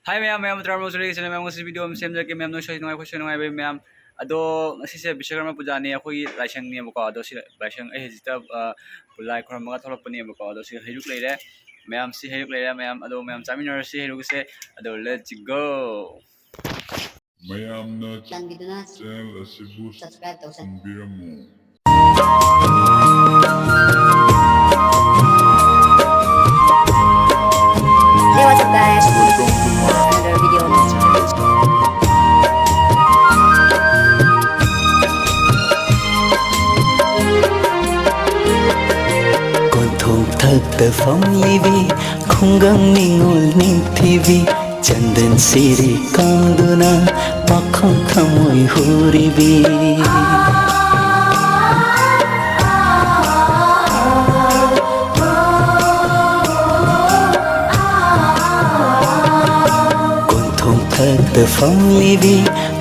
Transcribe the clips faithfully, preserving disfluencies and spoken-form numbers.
ꯍꯥꯏ ꯃꯌꯥꯝ, ꯃꯌꯥꯝ ꯇꯔꯥꯃꯔꯛ ꯁꯨꯔꯦ ꯁꯤꯅ ꯃꯌꯥꯝ ꯉꯁꯤ ꯚꯤꯗꯤꯑꯣ ꯑꯃ ꯁꯦꯝꯖꯔꯛꯀꯦ꯫ ꯃꯌꯥꯝ ꯅꯣꯏ ꯁꯣꯏ ꯅꯨꯡꯉꯥꯏ, ꯑꯩꯈꯣꯏ ꯁꯣꯏ ꯅꯨꯡꯉꯥꯏꯕ ꯃꯌꯥꯝ꯫ ꯑꯗꯣ ꯉꯁꯤꯁꯦ ꯕꯤꯁ꯭ꯋꯀꯔꯃ ꯄꯨꯖꯥꯅꯤ, ꯑꯩꯈꯣꯏꯒꯤ ꯂꯥꯏꯁꯪꯅꯦꯕꯀꯣ꯫ ꯑꯗꯣ ꯁꯤ ꯂꯥꯏꯁꯪ ꯑꯩ ꯍꯧꯖꯤꯛꯇ, ꯑ, ꯂꯥꯏ ꯈꯨꯔꯨꯝꯃꯒ ꯊꯣꯛꯂꯛꯄꯅꯦꯕꯀꯣ꯫ ꯑꯗꯣ ꯁꯤ ꯍꯩꯔꯨꯛ ꯂꯩꯔꯦ, ꯃꯌꯥꯝ ꯁꯤ ꯍꯩꯔꯨꯛ ꯂꯩꯔꯦ ꯃꯌꯥꯝ꯫ ꯑꯗꯣ ꯃꯌꯥꯝ ꯆꯥꯃꯤꯟꯅꯔꯁꯤ ꯍꯩꯔꯨꯛꯁꯦ꯫ ꯑꯗꯣ let's go꯫ ꯃꯌꯥꯝꯅ ꯆꯥꯟꯕꯤꯗꯨꯅ channel ꯑꯁꯤꯕꯨ subscribe ꯇꯧꯁꯟꯕꯤꯔꯝꯃꯨ꯫ Hey, what's up, guys? Another video. ꯀꯣꯟꯊꯣꯡ ꯊꯛꯇ ꯐꯝꯂꯤꯕꯤ ꯈꯨꯡꯒꯪ ꯅꯤꯉꯣꯜ ꯅꯤꯡꯊꯤꯕꯤ, ꯆꯟꯗꯟ ꯁꯤꯔꯤ ꯀꯥꯡꯗꯨꯅ ꯄꯥꯈꯪ ꯊꯃꯣꯏ ꯍꯨꯔꯤꯕꯤ꯫ ꯀꯣꯟꯊꯣꯡ ꯊꯛꯇ ꯐꯝꯂꯤꯕꯤ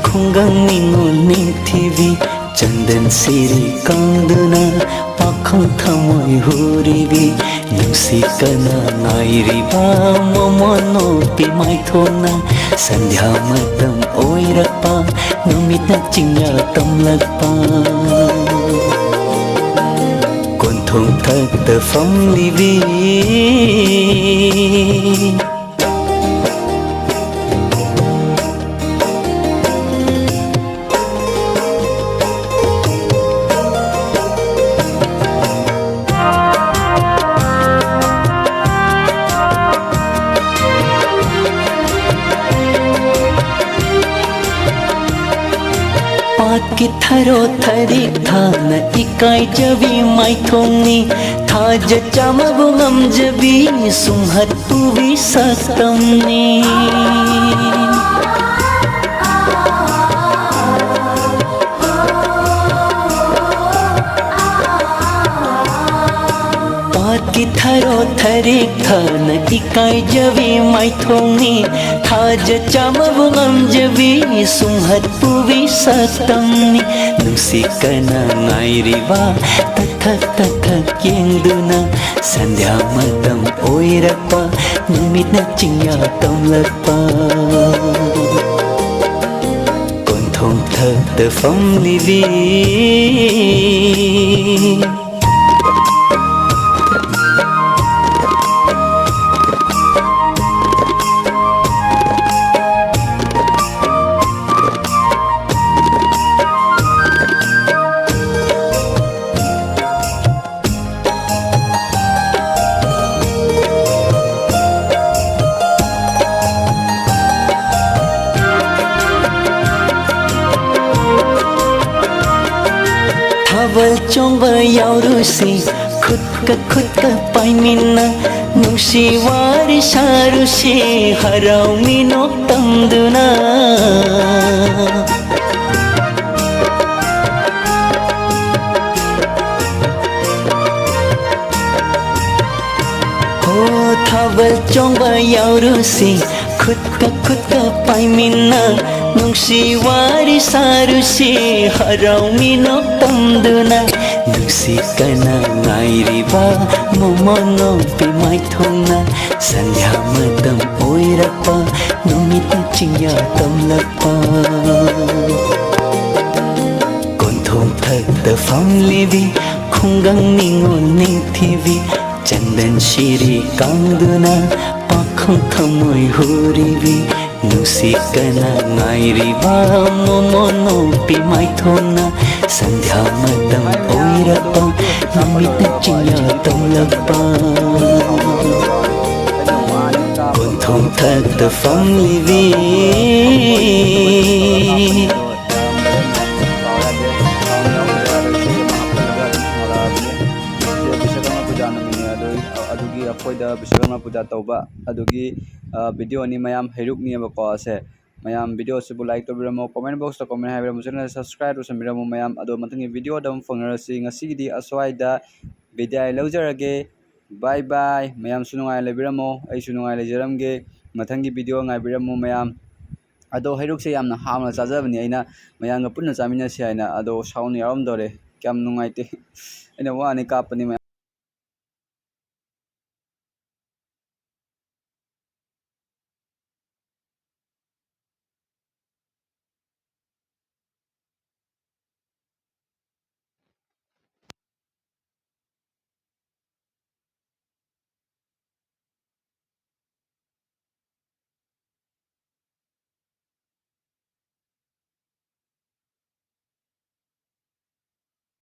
ꯈꯨꯡꯒꯪ ꯅꯤꯉꯣꯜ ꯅꯤꯡꯊꯤꯕꯤ, ꯆꯟꯗꯟ ꯁꯤꯔꯤ ꯀꯥꯡꯗꯨꯅ ꯄꯥꯈꯪ ꯊꯃꯣꯏ ꯍꯨꯔꯤꯕꯤ꯫ ꯅꯨꯡꯁꯤ ꯀꯅꯥ ꯉꯥꯏꯔꯤꯕ ꯃꯃꯣꯟ ꯅꯣꯛꯄꯤ ꯃꯥꯏꯊꯣꯡꯅ, ꯁꯟꯙ꯭ꯌꯥ ꯃꯇꯝ ꯑꯣꯏꯔꯛꯄ ꯅꯨꯃꯤꯠꯅ ꯆꯤꯡꯌꯥ ꯇꯝꯂꯛꯄ꯫ ꯀꯣꯟꯊꯣꯡ ꯊꯛꯇ ꯐꯝꯂꯤꯕꯤ꯫ ꯄꯥꯠꯀꯤ ꯊꯔꯣ ꯊꯔꯤꯛ ꯊꯥꯅ ꯏꯀꯥꯏꯖꯕꯤ ꯃꯥꯏꯊꯣꯡꯅꯤ, ꯊꯥꯖ ꯆꯥꯝꯃꯕꯨ ꯉꯝꯖꯕꯤ ꯁꯨꯝꯍꯠ ꯄꯨꯕꯤ ꯁꯛꯇꯝꯅꯤ꯫ ꯄꯥꯠꯀꯤ ꯊꯔꯣ ꯊꯔꯤꯛ ꯊꯥꯅ ꯏꯀꯥꯏꯖꯕꯤ ꯃꯥꯏꯊꯣꯡꯅꯤ, ꯊꯥꯖ ꯆꯥꯝꯃꯕꯨ ꯉꯝꯖꯕꯤ ꯁꯨꯝꯍꯠ ꯄꯨꯕꯤ ꯁꯛꯇꯝꯅꯤ꯫ ꯅꯨꯡꯁꯤ ꯀꯅꯥ ꯉꯥꯏꯔꯤꯕ ꯇꯊꯛ ꯇꯊꯛ ꯌꯦꯡꯗꯨꯅ, ꯁꯟꯙ꯭ꯌꯥ ꯃꯇꯝ ꯑꯣꯏꯔꯛꯄ ꯅꯨꯃꯤꯠꯅ ꯆꯤꯡꯌꯥ ꯇꯝꯂꯛꯄ, ꯀꯣꯟꯊꯣꯡ ꯊꯛꯇ ꯐꯝꯂꯤꯕꯤ꯫ ꯊꯥꯕꯜ ꯆꯣꯡꯕ ꯌꯥꯎꯔꯨꯁꯤ, ꯈꯨꯠꯀ ꯈꯨꯠꯀ ꯄꯥꯏꯃꯤꯟꯅ, ꯅꯨꯡꯁꯤ ꯋꯥꯔꯤ ꯁꯥꯔꯨꯁꯤ, ꯍꯔꯥꯎ ꯃꯤꯅꯣꯛ ꯇꯝꯗꯨꯅ꯫ ꯍꯣ, ꯊꯥꯕꯜ ꯆꯣꯡꯕ ꯌꯥꯎꯔꯨꯁꯤ, ꯈꯨꯠꯀ ꯈꯨꯠꯀ ꯄꯥꯏꯃꯤꯟꯅ, ꯅꯨꯡꯁꯤ ꯋꯥꯔꯤ ꯁꯥꯔꯨꯁꯤ, ꯍꯔꯥꯎ ꯃꯤꯅꯣꯛ ꯇꯝꯗꯨꯅ꯫ ꯅꯨꯡꯁꯤ ꯀꯅꯥ ꯉꯥꯏꯔꯤꯕ, ꯃꯣꯃꯣꯟ ꯅꯨꯄꯤ ꯃꯥꯏꯊꯣꯡꯅ, ꯁꯟꯙ꯭ꯌꯥ ꯃꯇꯝ ꯑꯣꯏꯔꯛꯄ, ꯅꯨꯃꯤꯠꯅ ꯆꯤꯡꯌꯥ ꯇꯝꯂꯛꯄ꯫ ꯀꯣꯟꯊꯣꯡ ꯊꯛꯇ ꯐꯝꯂꯤꯕꯤ, ꯈꯨꯡꯒꯪ ꯅꯤꯉꯣꯜ ꯅꯤꯡꯊꯤꯕꯤ, ꯆꯟꯗꯟ ꯁꯤꯔꯤ ꯀꯥꯡꯗꯨꯅ, ꯄꯥꯈꯪ ꯊꯃꯣꯏ ꯍꯨꯔꯤꯕꯤ, ꯅꯨꯡꯁꯤ ꯀꯅꯥ ꯉꯥꯏꯔꯤꯕ, ꯃꯣꯃꯣꯟ ꯅꯨꯄꯤ ꯃꯥꯏꯊꯣꯡꯅ, ꯁꯟꯙ꯭ꯌꯥ ꯃꯇꯝ ꯑꯣꯏꯔꯛꯄ, ꯅꯨꯃꯤꯠꯅ ꯆꯤꯡꯌꯥ ꯇꯝꯂꯛꯄ꯫ ꯀꯣꯟꯊꯣꯡ ꯊꯛꯇ ꯐꯝꯂꯤꯕꯤ꯫ ꯕꯤꯁ꯭ꯋꯀꯔꯃ ꯄꯨꯖꯥ ꯅꯨꯃꯤꯠꯅꯦ꯫ ꯑꯗꯨ, ꯑꯗꯨꯒꯤ ꯑꯩꯈꯣꯏꯗ ꯕꯤꯁ꯭ꯋꯀꯔꯃ ꯄꯨꯖꯥ ꯇꯧꯕ ꯑꯗꯨꯒꯤ, ꯑ, video ꯅꯤ ꯃꯌꯥꯝ, ꯍꯩꯔꯨꯛꯅꯦꯕꯀꯣ ꯑꯁꯦ꯫ ꯃꯌꯥꯝ video ꯑꯁꯤꯕꯨ like ꯇꯧꯕꯤꯔꯝꯃꯣ, comment box ꯇ comment ꯍꯥꯏꯕꯤꯔꯝꯃꯣ, channel subscribe ꯇꯧꯁꯟꯕꯤꯔꯝꯃꯣ ꯃꯌꯥꯝ꯫ ꯑꯗꯣ ꯃꯊꯪꯒꯤ video ꯗ ꯑꯃꯨꯛ ꯐꯪꯅꯔꯁꯤ꯫ ꯉꯁꯤꯒꯤꯗꯤ ꯑꯁ꯭ꯋꯥꯏꯗ ꯕꯤꯗꯥꯏ ꯂꯧꯖꯔꯒꯦ꯫ Bye bye꯫ ꯃꯌꯥꯝꯁꯨ ꯅꯨꯡꯉꯥꯏꯅ ꯂꯩꯕꯤꯔꯝꯃꯣ, ꯑꯩꯁꯨ ꯅꯨꯡꯉꯥꯏꯅ ꯂꯩꯖꯔꯝꯒꯦ꯫ ꯃꯊꯪꯒꯤ video ꯉꯥꯏꯕꯤꯔꯝꯃꯣ ꯃꯌꯥꯝ꯫ ꯑꯗꯣ ꯍꯩꯔꯨꯛꯁꯦ ꯌꯥꯝꯅ ꯍꯥꯎꯅ ꯆꯥꯖꯕꯅꯤ ꯑꯩꯅ, ꯃꯌꯥꯝꯒ ꯄꯨꯟꯅ ꯆꯥꯃꯤꯟꯅꯁꯤ ꯍꯥꯏꯅ꯫ ꯑꯗꯣ sound ꯌꯥꯎꯔꯝꯗꯣꯔꯦ, ꯀꯌꯥꯝ ꯅꯨꯡꯉꯥꯏꯇꯦ꯫ ꯑꯩꯅ ꯋꯥꯅ ꯀꯥꯞꯄꯅꯤ ꯃꯌꯥꯝ꯫